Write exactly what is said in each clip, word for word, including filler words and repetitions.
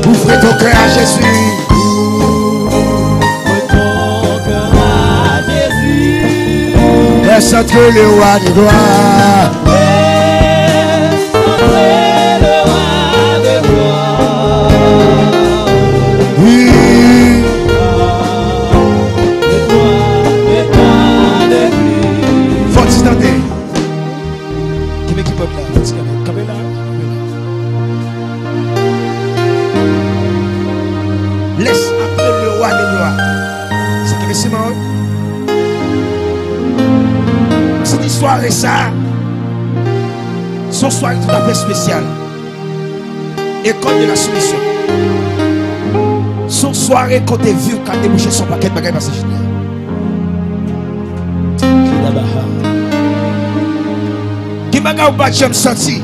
Ouvre ton cœur à Jésus. Ouvre ton cœur à Jésus. Laisse entrer le roi des rois. Laisse entrer le roi des rois. Oui. Fò ti tande. Kenbe kibòd la, fò ti kanpe. Kanpe la, kanpe la. Laisse entrer le roi des rois. Sa kenbe siman, wi. M santi sware sa, se yon sware toutafè espesyal. École de la soumission. Se yon sware kote vi w ka debouche sou yon pakèt bagay pase jodi a. Gen bagay ou pa t janm santi.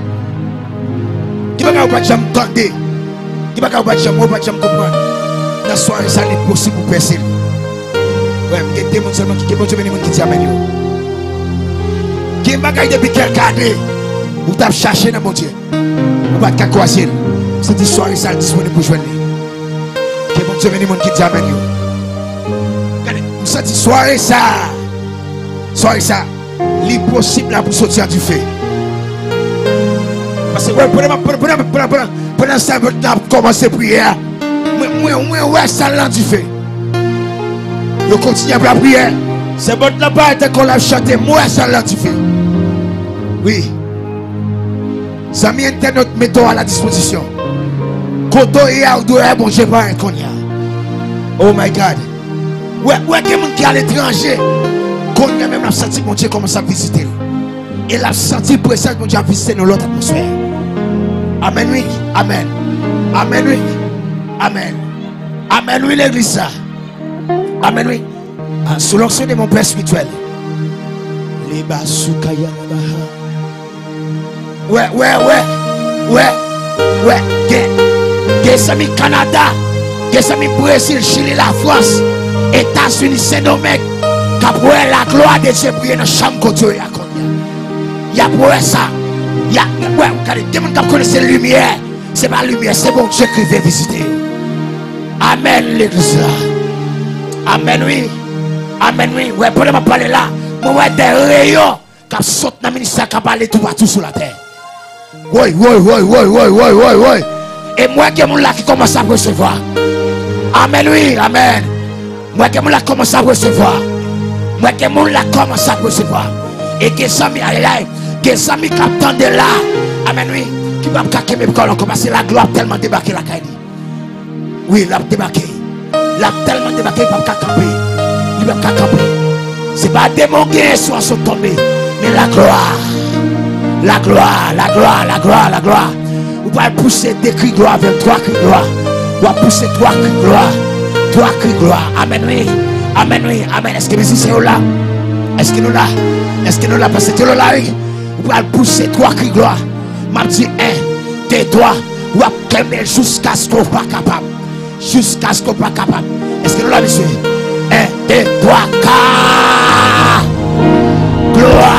Gen bagay ou pa t janm tande. Gen bagay ou pa t janm wè, ou pa t janm konprann. Nan sware sa, li posib pou pèse l. Wè, m gen de moun sèlman ki, ke Bondye beni moun ki di amèn yo. Gen bagay depi kèk ane ou t ap chache nan Bondye, ou pa t ka kwaze l. M santi sware sa l disponib pou jwenn li. Ke Bondye beni moun ki di amèn yo. Gade, m santi sware sa, sware sa, li posib la pou soti an dife. Paske, wè, pandan, pandan, pandan, pandan, pandan, pandan sèvant la ap kòmanse priyè a, mwen, mwen, mwen wè sal lan dife. Yo kontinye ap lapriyè. Sèvant la parèt ankò, l ap chante, mwen wè sal lan dife. Wi. Zanmi entènot, mete w a la dispozisyon. Kote w ye a, ou dwe wè Bondye parèt kounye a. Oh my God. Wè, wè gen moun ki aletranje. Kounye a menm l ap santi Bondye kòmanse ap vizite l. E l ap santi prezans Bondye ap vizite nan lòt atmosfè. Amèn wi. Amèn. Amèn wi. Amèn. Amèn wi legliz sa. Amèn wi. Ah, sous l'onction de mon père spirituel. Leba sukaya labaha. Wè, wè, wè, wè, wè, gen, gen zanmi Kanada, gen zanmi Brezil, Chili, Lafrans, Etazini, Sendomeng, k ap wè laglwa de Dye briye nan chanm kote yo ye a kounye a. Y ap wè sa. Y ap, wè, gade, gen moun k ap konnen se limyè. Se pa limyè, se Bondye ki rive vizite yo. Amèn, legliz la. Amèn, wi. Amèn, wi. Wè, pandan m ap pale la, mwen wè de reyon k ap sot nan ministè a k ap ale toupatou sou latè. Woy, woy, woy. E m wè gen moun la ki kòmanse ap resevwa. Amèn, wi, amèn. M wè gen moun la kòmanse ap resevwa. M wè gen moun la kòmanse ap resevwa. E gen zanmi, ayayay, gen zanmi k ap tande la. Amèn, wi. Ki p ap ka kenbe kò l ankò, paske laglwa ap tèlman debake lakay li. Wi, l ap debake. L ap tèlman debake, li p ap ka kanpe. Li p ap ka kanpe. Se pa demon genyen sou asot tonbe, men laglwa. Laglwa, laglwa, laglwa, laglwa. Ou pral pouse de kri glwa avè m, twa kri glwa. W ap pouse twa kri glwa. Twa kri glwa. Amèn, wi. Amèn, wi. Amèn. Èske mizisyen yo la? Èske nou la? Èske nou la? Pase telo la, wi. Ou pral pouse twa kri glwa. M ap di en, de, twa. W ap kenbe l jiskaske w pa kapab. Jiskaske w pa kapab. Èske nou la, mesye? En, de, twa, ka! Glwa!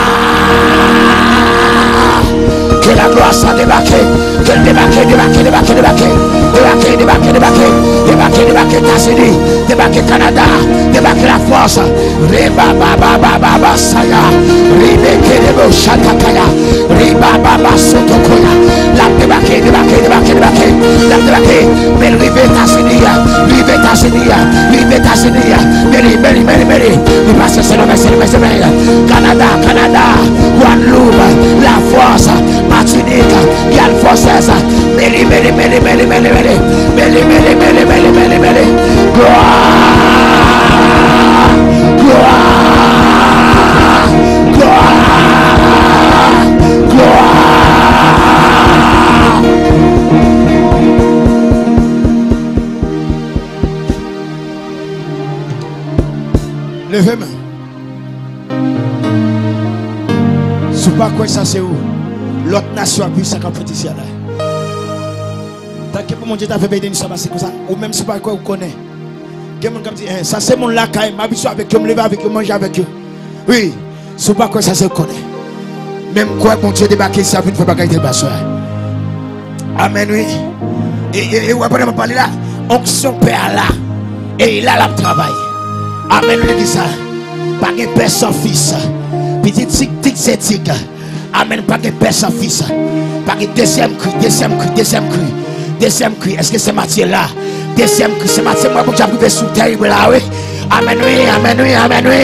Ke laglwa sa debake. Ke l debake, debake, debake, debake. Debake, debake, debake. Debake, debake Etazini. Debake Kanada. Debake Lafrans. Reba, ba, ba, ba, ba, ba, saya. Ribe, kerebo, shatakaya. Riba baba soto koya. L ap debake, debake, debake, debake. L ap debake. Men l rive Etazini a. Rive Etazini a. Rive Etazini a. Men li, men li, men li, men li. Li pase Sendomeng, Sendomeng, Sendomeng. Kanada, Kanada. Gwadloup. Lafrans. Matinik. Giyàn Fransèz. Men li, men li, men li, men li, men li, men li. Men li, men li, men li, men li, men li, men li. Glwa! Glwa! Glwa! Glwa! Leve men. Si w pa kwè sa se ou, lòt nasyon ap viv sa k ap fèt isi a la. Tanke pou Bondye ta fè peyi Denis sa pase konsa, ou menm si w pa kwè ou konnen. Gen moun k ap di, en, sa se moun lakay, m abitye avèk yo, m leve avèk yo, m manje avèk yo. Wi, si w pa kwè sa se ou k konnen. Men m kwè Bondye debake isi, ap vin fè bagay trè bas. Amèn, wi. E, e, e, w wè, pandan m ap pale la, onksyon pè a la. E la, l ap travay. Amèn, legliz la. Pa gen pè san fis. Pitit tik, tik se tik. Amèn, pa gen pè san fis. Pa gen dezyèm kri, dezyèm kri, dezyèm kri. Dezyèm kri. Èske Sen Matye la? Dezyèm kri. Sen Matye, m wè Bondye ap rive sou tè ib la, wi. Amèn, wi, amèn, wi, amèn, wi.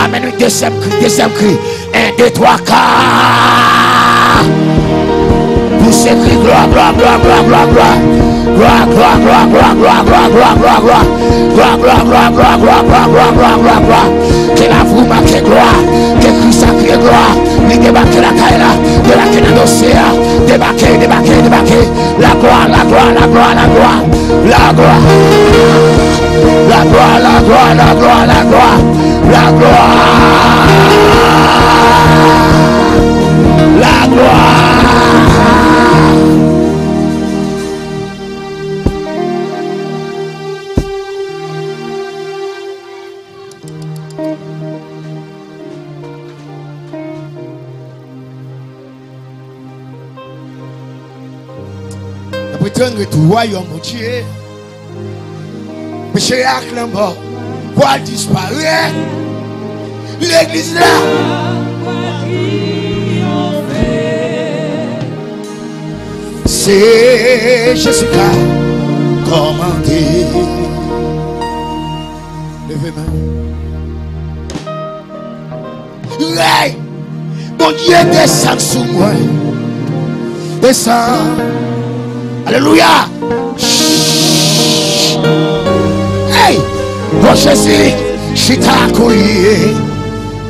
Amèn, wi, dezyèm kri, dezyèm kri. En, de, twa, ka. Pouse kri glwa, glwa, glwa. Glwa, glwa, glwa. Ke lavi w make glwa. Ke kri sa kriye glwa. Li debake lakay la. Debake nan dosye a. Debake, debake, debake. Laglwa, laglwa, laglwa, laglwa. Laglwa. Laglwa, laglwa, laglwa, laglwa. Laglwa. Laglwa. N ap retann retou wayòm Bondye. Peche ak lanmò pral disparèt. Legliz la. Se Jezi k ap kòmande. Leve men. Rèy Bondye desann sou mwen. Desann. Alelouya. Hey! O Jezi, chita koulye.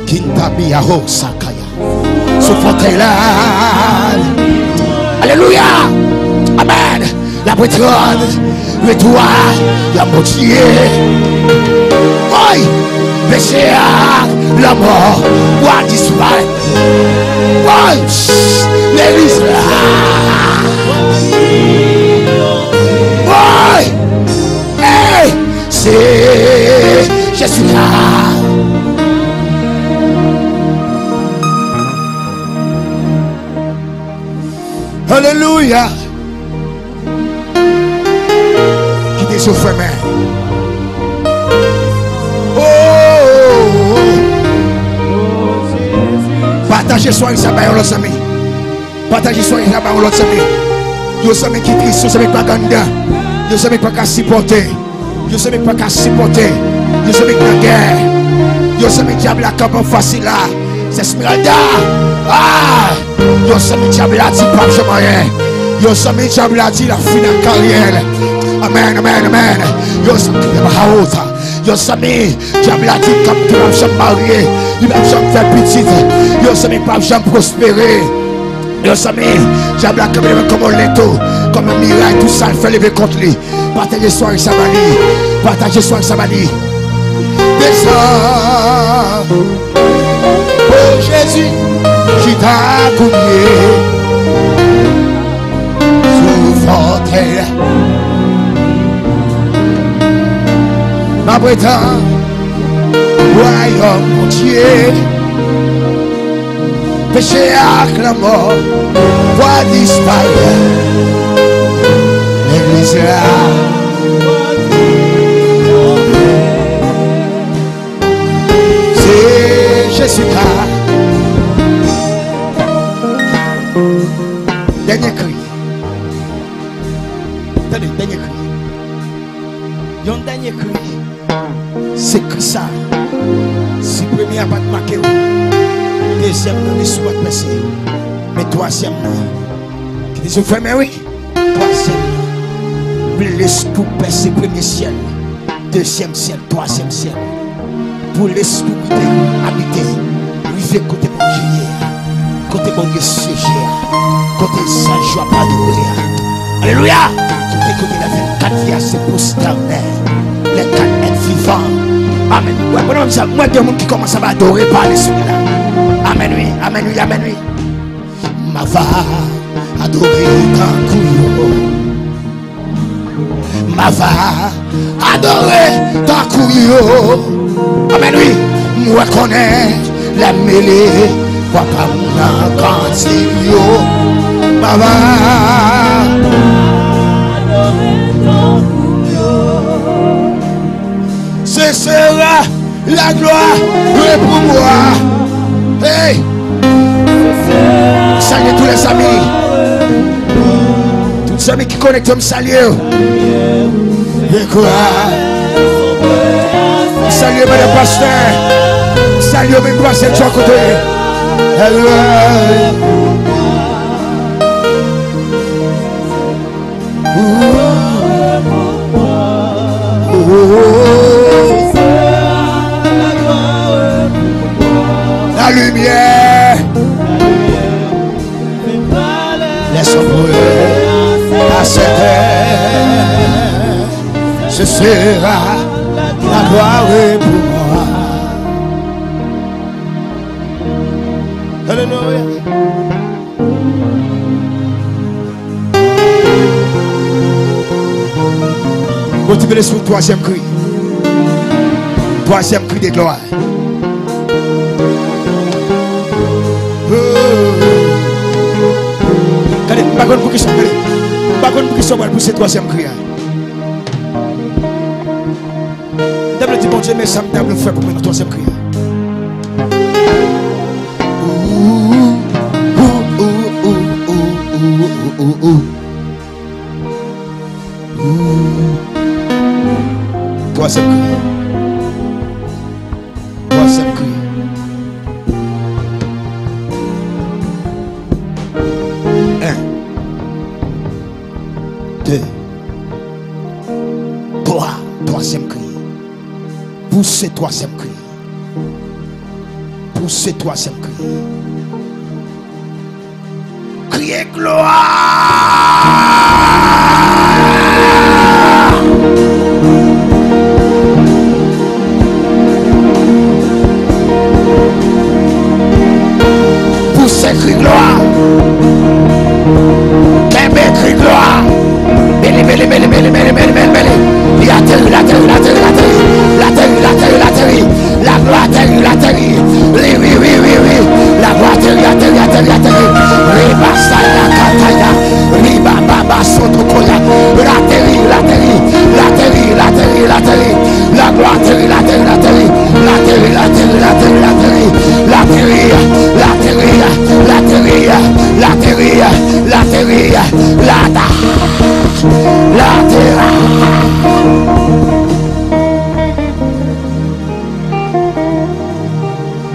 Kintabiyaho sakaya. Sou fòtèy la. Alelouya. Amèn. N ap retann retou a Bondye. Woy! Peche a, lanmò, pral disparèt. Woy! Legliz la. Woy! Hey! Se Jezi la. Alelouya. Kite je w fèmen. Oh! Pataje sware sa bay yon lòt zanmi. Pataje sware sa bay yon lòt zanmi. Yon zanmi ki tris, yon zanmi ki pa gen anndan, yon zanmi ki pa ka sipòte. Yon zanmi k pa ka sipòte. Yon zanmi k nan gè. Yon zanmi dyab la kanpe anfas li la. Sè Esmeralda. Ah! Yon zanmi dyab la di l p ap janm anyen. Yon zanmi dyab la di l ap fini ak karyè l. Amèn, amèn, amèn. Yon zanmi, yon zanmi dyab la di l k ap, li p ap janm marye. Li p ap janm fè pitit. Yon zanmi k p ap janm pwospere. Yon zanmi dyab la kanpe devan l kòm yon leto, kòm yon miray, tout sa l fè leve kont li. Pataje sware sa ba li. Pataje sware sa ba li. Desann. O Jezi, chita kounye sou fòtèy la. M ap retann wayòm Bondye. Peche ak lanmò va disparèt. Legliz la. Se Jezi ka. Dènye kri. Tande, dènye kri. Yon dènye kri. Se kri sa. Si premye a pa t make w, dezyèm nan lespri w ap pèse. Men twazyèm nan, ki te sou fèmen, wi. Twazyèm nan, pou lespri w pèse premye syèl, dezyèm syèl, twazyèm syèl. Pou lespri w kite abite, rive kote Bondye ye a, kote Bondye syeje a, kote zanj yo ap adore a. Alelouya! Kote, kote lè vennkat vye a se pwostène, lè kat èt vivan. Amèn. Wè, pandan m di sa, m wè de moun ki kòmanse ap adore pa Lespri la. Amèn, wi, amèn, wi, amèn, wi. M ava adore tankou yo. M ava adore tankou yo. Amèn, wi. M wè konnen lè m mele Papa m nan kantik yo, papa. Ce sera la gloire pour moi. Hey! Salye tous les amis. Tout zanmi ki konekte, m salye w. Ekwa. M salye madan pastè. M salye w, men pase twa kote. Hello. La lumière. Laisse-moi à cette heure, ce sera la gloire pour moi. Alléluia. Bon, ti pale sou twazyèm kri. Twazyèm kri de glwa. Gade, m pa konn poukisa, gade. M pa konn poukisa w pral pouse twazyèm kri a. M ta vle di Bondye, men sa m ta vle fè pou mwen nan twazyèm kri a. Twazyèm kri. Twazyèm kri. En. De. Twa. Twazyèm kri. Pouse twazyèm kri. Pouse twazyèm kri. Kriye glwa! Pouse kri glwa! Kenbe kri glwa! Bele, bele, bele. Li ateri, l ateri, l ateri, l ateri. L ateri, l ateri, l ateri. Laglwa ateri, l ateri. Li, wi, wi, wi, wi. Laglwa ateri, ateri, ateri, ateri. Riba saya kataya. Riba baba soto koya. L ateri, l ateri. L ateri, l ateri, l ateri. Laglwa ateri, l ateri, l ateri. L ateri, l ateri, l ateri, l ateri. L ateri, l ateri, l ateri. L ateri, l ateri, l ateri. Lata. Lata.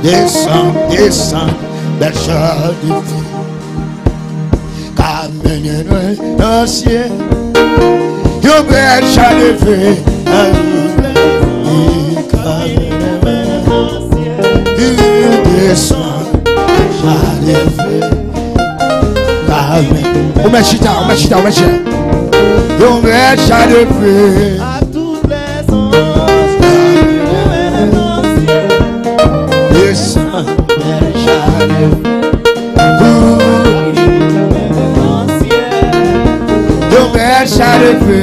Desann, desann, bèl cha de fe. Ka mennen nou nan syèl. Yon bèl cha de fe. Ka mennen nou nan syèl. Desann, cha de fe. Ou mèt chita, ou mèt chita, ou mèt chita. Yon bèl cha de fe. Desann. Yon bèl cha de fe.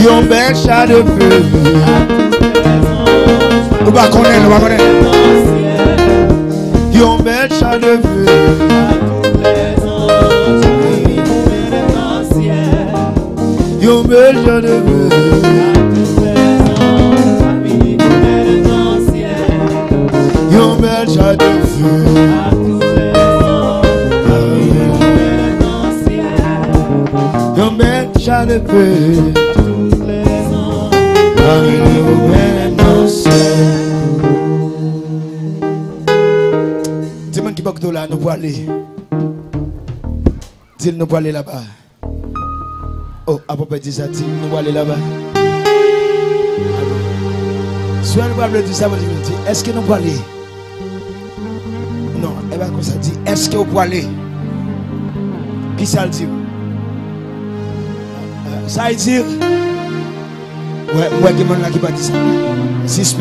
Yon bèl cha de fe. Ou pa konnen, ou pa konnen. Yon bèl cha de fe. Yon bèl cha de fe. Yon bèl cha de fe. Yon bèl cha de fe. Di moun ki bò kote w la, nou prale. Di l nou prale laba. Oh, apa w pa di sa, di nou prale laba. Swa nou pa vle di sa, di, èske nou prale? Non, e pa konsa, di, èske w prale? Kisa l di w? Sa l di w? Wè, m wè gen moun la ki pa di sa. Sispann.